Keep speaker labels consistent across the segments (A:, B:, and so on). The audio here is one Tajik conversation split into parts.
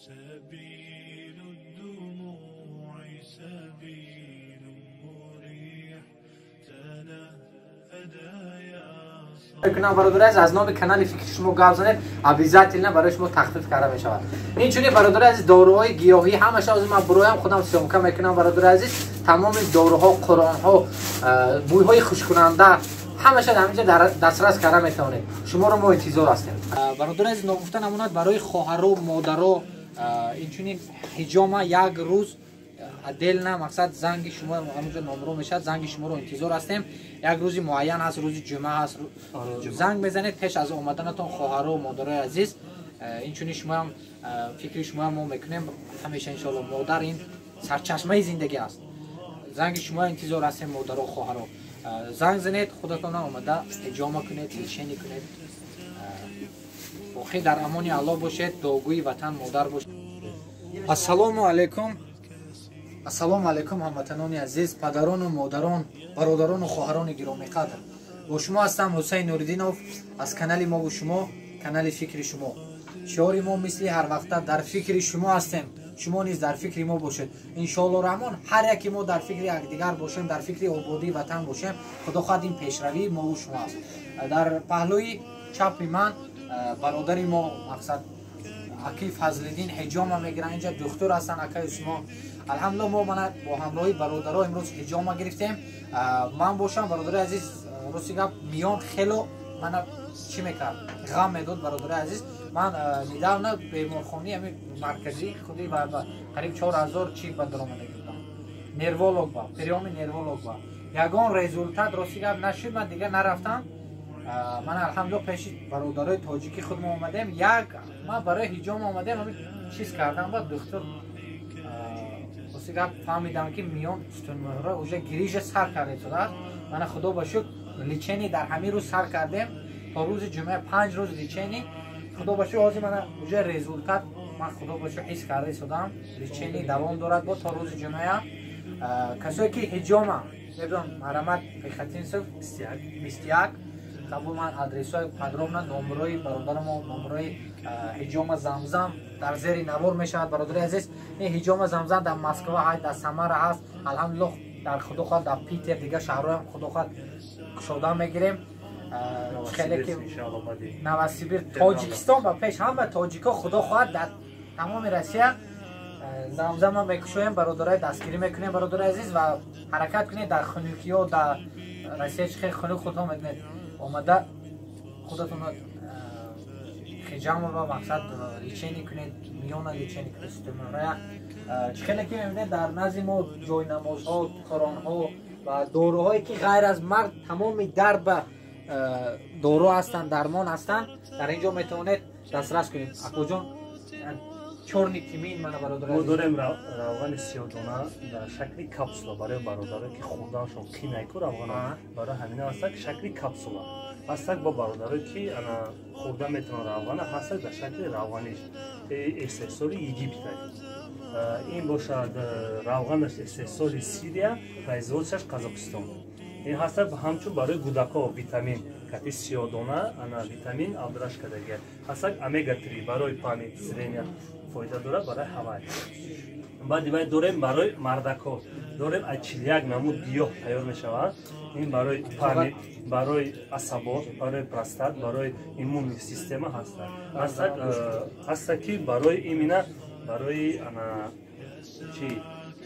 A: سبيل الدموع سبيل مريح تنهدى يا
B: Кунам, бародари азиз, аз номи канали «Фикри шумо» гап занед, обязательно барои шумо тахфиф карда мешавад. Инчунин, бародари азиз, доруҳои гиёҳӣ ҳамаша ҳозир ман буроям, худам съёмка мекунам. Бародари азиз, тамоми доруҳо, қуронҳо, бӯйҳои хушкунанда ҳамаша дар ҳаминҷа дастрас карда метавонед. Шуморо мо интизор ҳастем, бародари азиз. Ногуфта намонад, барои хоҳаро, модаро инчунин ҳиҷома як рӯз отдельно, мақсад, занги шумо ҳамонҷо номро мешавад. Занги шуморо интизор ҳастем. Як рӯзи муайян ҳаст, рӯзи ҷумъа ҳаст, занг мезанед пеш аз омаданатон, хоҳаро, модарои азиз. Инчунин шумоам, фикри шумоам мо мекунем ҳамеша, иншоалло. Модар ин сарчашмаи зиндагӣ аст. Занги шумо интизор ҳастем, модаро, хоҳаро. Занг занед, худатона омада ҳиҷома кунед, лечение кунед. Боқӣ дар амони Аллоҳ бошед, дуогӯи ватан, модар бошед. Ассалому алайкум, ассалому алайкум, ҳамватанони азиз, падарону модарон, бародарону хоҳарони гиромиқадр. Бо шумо ҳастам Ҳусайн Нуриддинов аз канали мову шумо, канали «Фикри шумо». Шиори мо мисли ҳарвақта: дар фикри шумо ҳастем, шумо низ дар фикри мо бошед. Иншоалло раҳмон, ҳар яке мо дар фикри якдигар бошем, дар фикри ободии ватан бошем, худо хоҳад, ин пешравии мову шумо аст. Дар паҳлӯи чапи ман бародари мо, мақсад, акаи Фазлиддин ҳиҷома мегиранд. Инҷа духтур ҳастанд акаи Усмон. Алҳамдулилла, мо мана бо ҳамроҳи бародаро имрӯз ҳиҷома гирифтем. Ман бошам, бародари азиз, рости гап, миён хело мана чӣ мекард, ғам медод. Бародари азиз, ман недавно беморхонаи ҳами марказии худи қариб 4000 чи ба даромадагӣ будам, невролог ба приёми невролог ба ягон результат, рости гап, нашуд. Ман дигар нарафтам. Ман, алҳамдулилла, пеши бародарои тоҷики худ мо омадем. Як ман барои ҳиҷом омадем, ҳами чиз кардам ба духтур. Рости гап, фаҳмидам, ки миён, сутунмӯҳра уже грыжа сар карда истодааст. Мана, худо ба шукр, лечение дар ҳамин рӯз сар кардем то рӯзи ҷумъа, 5 рӯз лечение. Худо ба шукр, ҳозир мана уже результат ман, худо ба шукр, ҳис карда истодам. Лечение давом дорад бо то рӯзи ҷумъая. Касое ки ҳиҷома мебинам, марҳамат, Пехотинцев 21. Қабул. Ман адресҳои подробно, номерои бародарамо, номерои ҳиҷома Замзам дар зери навор мешавад. Бародари азиз, ин ҳиҷома Замзам дар Москва ҳаст, дар Самара ҳаст, алҳамдулилло, дар, худо хоҳад, дар Питер, дигар шаҳрҳоям, худо хоҳад, кушода мегирем. Хеле ки Новосибир, Тоҷикистон ба пеш, ҳама тоҷико, худо хоҳад, дар тамоми Россия Замзама мекушоем, бародарои дастгирӣ мекунем. Бародари азиз, ва ҳаракат кунед дар хунукиҳо. Дар Россия чи хел хунук, худо медонед. Омада худатонро ҳиҷама ба мақсад лечение кунед, миёна лечение кунед, сутунмӯҳрая. Чӣ хеле ки мебинед, дар назди мо ҷойнамозҳо, қуронҳо ва доруҳое, ки ғайр аз мард тамоми дард ба дору ҳастанд, дармон ҳастанд, дар ин ҷо метавонед дастрас кунед. Акоҷон, чёрный тмин мана, бародар.
C: Мо дорем равғани сиёдона дар шакли капсула барои бародарое, ки хӯрданашон қинайку равғана, барои ҳамина ҳастак шакли капсула ҳастак. Бо бародарое, ки ана хӯрда метавонанд, равғана ҳастак дар шакли равғаниш, истеҳсоли Египта ин бошад, равғанаш истеҳсоли Сирия, производстваш Қазоқистон. Ин ҳастак ҳамчун барои кӯдако витамин кати сиёдона, ана витамин абдраш кардагия ҳастак, омега 3 барои память, зрения фоида дорад барои ҳавай. Баъди вай дорем барои мардако, дорем аз 41 намуд гиёҳ тайёр мешавад. Ин барои память, барои асабот, барои простат, барои иммунный система ҳастак. Ҳастак, ки барои именно барои ана чи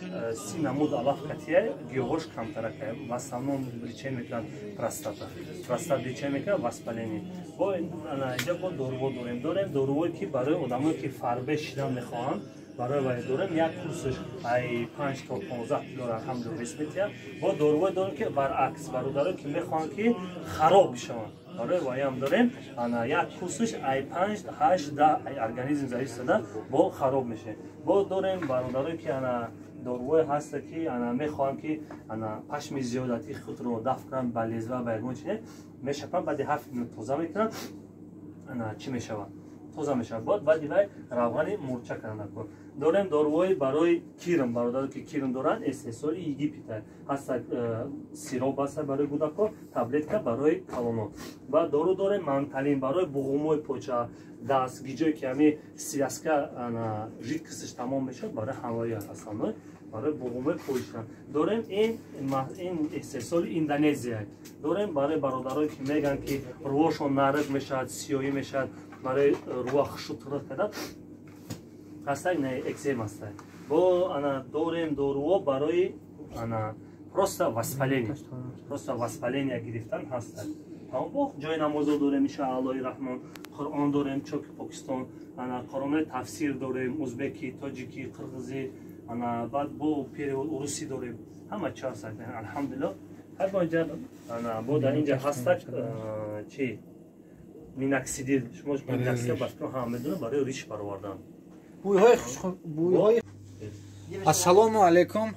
C: 30 намуд алаф катия, гиёҳош камтаракая. В основном лечение мекунанд простата, простат лечение мекунанд, воспаление. Бо инҷа бо доруво дорем, дорувое, ки барои одамое, ки фарбе шидан мехоҳанд, барои вай дорем. Як курсш ай 5 то 15 кило алҳамдулилла вес метиҳад. Бо дорувое дорем, ки баръакс, бародарое, ки мехоҳанд, ки хароб бишаванд, барои вайам дорем. Ана як курсш ай 5, 8, 10, ай организм зависит да, бо хароб мешавад. Бо дорем бародарое, ки ана дорувое ҳаста, ки ана мехоҳанд, ки ана пашми зиёдатии худро дафт кунанд, ба лезва, ба ягон чизе мешапанд, баъди 7 минут тоза мекунанд, ана чӣ мешавад. тоза мешавад. Бояд баъди вай равғани мурча кардан кун. Дорем доруҳои барои кирм, бародаро ки кирм доранд, истеҳсоли Египета ҳаста, сироп ҳаста барои кӯдакҳо, таблетка барои калонон. Баъд дору дорем манталин барои буғумои поча, даст, гиҷое ки ҳами связка жидкость ш тамом мешавад, барои ҳамаи ҳастанд, барои буғумои поча. Дорем ин истеҳсоли Индонезия. Дорем барои бародарое ки мегӯянд ки рӯҳошон нарик мешавад, сиёҳӣ мешавад, барои рӯҳа хушу тирқ кардан ҳастак, не экзем ҳастак. Бо ана дорем доруҳо барои ана просто воспаление, просто воспаление гирифтан ҳастак. Бо ҷои намозо дорем, иншааллоҳи раҳмон, Қуръон дорем, чоки Покистон, ана Қуръонои тафсир дорем, узбекӣ, тоҷикӣ, қирғизӣ, ана баъд бо перевод урусӣ дорем. Ҳама чи ҳастак, алҳамдулиллоҳ. Ҳар бо инҷа ана бо дар инҷа ҳастак чи миноксидил. Шумо миноксидил ба фикр ҳама медонед, барои риш баровардан.
B: Бӯйҳои. Ассалому алайкум,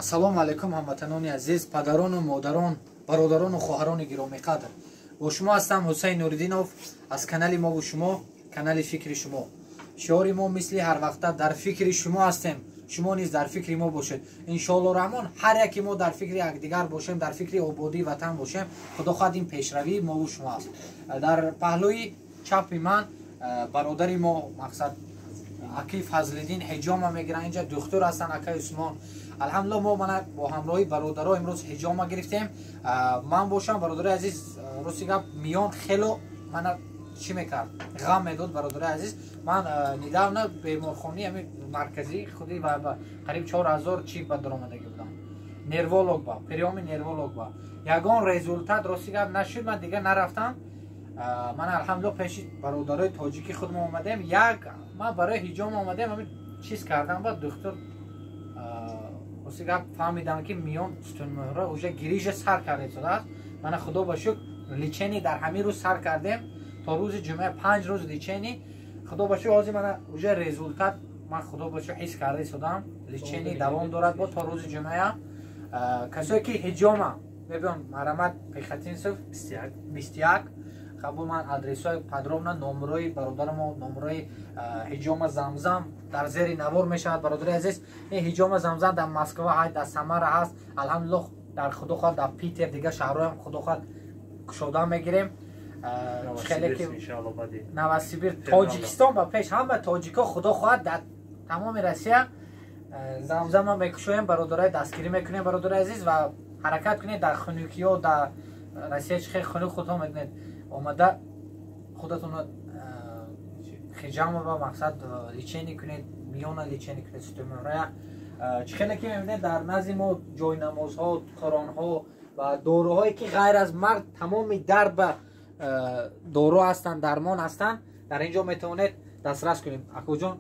B: ассалому алайкум, ҳамватанони азиз, падарону модарон, бародарону хоҳарони гиромиқадр. Бо шумо ҳастам Ҳусайн Нуриддинов аз канали мову шумо, канали фикри шумо. Шиори мо мисли ҳар вақта дар фикри шумо ҳастем, шумо низ дар фикри мо бошед. Иншоалло раҳмон, ҳар яке мо дар фикри якдигар бошем, дар фикри ободии ватан бошем. Худо хоҳад ин пешравии мову шумо аст. Дар паҳлӯи чапи ман бародари мо, мақсад акай Фазлиддин ҳиҷома мегиранд, инҷа духтур ҳастанд акай Усмон. Алҳамдулиллоҳ, мо мана бо ҳамроҳи бародаро имрӯз ҳиҷома гирифтем. Ман бошам, бародари азиз, рости гап, миён хело мана чӣ мекард, ғам медод, бародари азиз. Ман недавно беморхонаи ҳами марказӣ худи қариб 4000 чи ба даромадагӣ будам, невролог ба приём и невролог ба ягон результат рости гап нашуд, ман дигар нарафтам. Ман алҳамдулиллоҳ пеши бародарои тоҷики худмо омадем, як ман барои ҳиҷом омадем, ҳамин чиз кардам ба духтур, рости гап фаҳмидам ки миён сутунмуҳра уже грыжа сар карда истодааст. Мана худо ба шукр, лечение дар ҳамин рӯз сар кардем то рӯзи ҷумъа, 5 рӯз лечение. Худо ба шукр, ҳозир мана уже результат ман худо ба шукр ҳис карда истодам. Лечение давом дорад бо то рӯзи ҷумъа. Касое ки ҳиҷома мебиён, марҳамат, Пехотинцев 21. Хабо ман адресҳои подробно, номерои бародарамо, номерои ҳиҷома Замзам дар зери навор мешавад. Бародари азиз, ин ҳиҷома Замзам дар Москва ҳаст, дар Самара ҳаст, алҳамдулиллоҳ, дар худо хоҳад дар Питер, дигар шаҳрҳоям худо хоҳад кушода мегирем. Хеле ки Новосибир, Тоҷикистон ба пеш, ҳама тоҷико худо хоҳад дар тамоми Россия Замзама мекушоем, бародарои дастгирӣ мекунем. Бародари азиз, ва ҳаракат кунед дар хунукиҳо, дар Россия чи хеле хунук, худтон медонед, омада худатонро хиҷама ба мақсад лечение кунед, миёна лечение кунед, сутунмуҳрая. Чӣ хеле ки мебинед, дар назди мо ҷойнамозҳо, қуронҳо ва доруҳое ки ғайр аз марг тамоми дард ба дору ҳастанд, дармон ҳастанд, дар ин ҷо метавонед дастрас кунед. Акоҷон,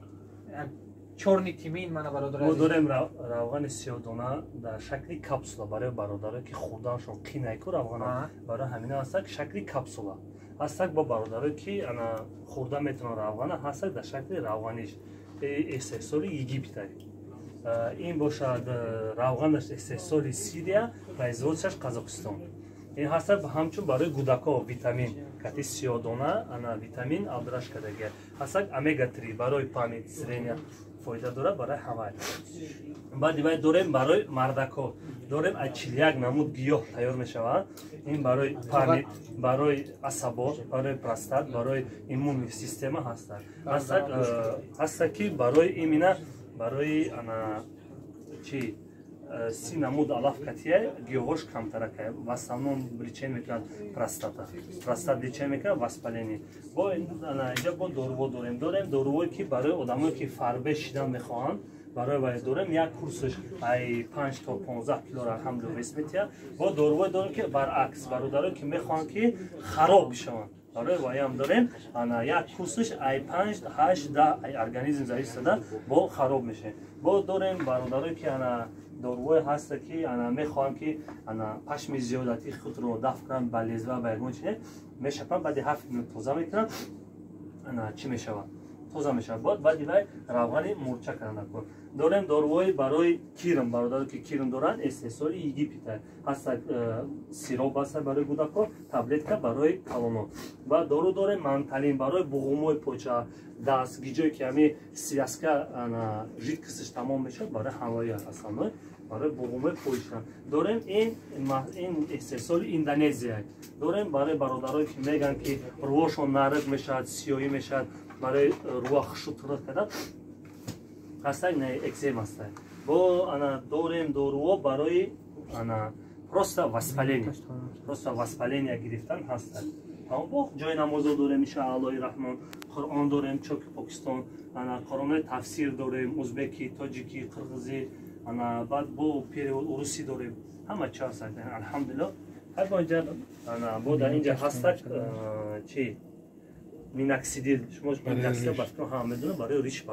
B: чёрный тмин мана, бародар.
C: Мо дорем равғани сиёдона дар шакли капсула барои бародарое ки хӯрданашон қинайку равғана, барои ҳамина ҳастак шакли капсула ҳастак. Бо бародарое ки ана хӯрда метавонанд равғана, ҳастак дар шакли равғаниш, истеҳсоли Египта. Ин бошад равғанаш истеҳсоли Сирия, производство ш Қазоқистон. Ин ҳастак ҳамчун барои кӯдакҳо витамин кати сиёдона, ана витамин алдраш кардагия ҳастак, омега 3 барои память, зрения фоида дорад барои ҳамаи. Баъди вай дорем барои мардакҳо, дорем аз 41 намуд гиёҳ тайёр мешавад. Ин барои память, барои асабо, барои простат, барои иммунный система ҳастак. Ҳастак ки барои именно барои ана чи 30 намуд алаф катия, гиёҳош камтаракая, в основном лечение мекунад простата, простат лечение мекунад, воспаление. Бо инҷа бо доруҳо дорем доруҳое ки барои одамое ки фарбе шидан мехоҳанд, барои вай дорем, як курсаш ай 5 то 15 кило алҳамдулилла вес метиҳад. Бо доруҳое дорем ки баръакс, бародарое ки мехоҳанд ки хароб бишаванд, барои вайам дорем, ана як курсаш ай 5, 8, 10, ай организм зависит да, бо хароб мешавад. Бо дорем бародарое ки ана доруҳое ҳаста ки ана мехоҳанд ки ана пашми зиёдатии худро дафт кунанд, ба лезва, ба ягон чизе мешапанд, баъди 7 минут тоза мекунанд, ана чӣ мешавад, Тоза мешавад. Бояд баъди вай равғани мурча кардан кун. Дорем доруҳои барои кирм, бародаро ки кирм доранд, истеҳсоли Египета ҳаста, сироп ҳаста барои кӯдакҳо, таблетка барои калоно. Ва дору дорем манталин барои буғумои поча, даст, гиҷое ки ҳами связка жидкость аш тамом мешавад, барои ҳамои ҳастанд, барои буғумои поча. Дорем ин истеҳсоли Индонезия. Дорем барои бародарое ки мегӯянд ки рӯҳошон нарик мешавад, сиёҳӣ мешавад, барои рӯа хушу турат кардан ҳастай, не экзем ҳастай. Бо ана дорем доруҳо барои ана просто воспаление, просто воспаление гирифтан ҳастай. Бо ҷои намозо дорем, иншааллоҳи раҳмон, Қуръон дорем, чоки Покистон, ана қуръонои тафсир дорем, узбекӣ, тоҷикӣ, қирғизӣ, ана баъд бо перевод урусӣ дорем, ҳама чи ҳаст, алҳамдулилло. Ана бо дар инҷа ҳастак чи миноксидил, шумо миноксидил ба фикр ҳама медонад, барои риш.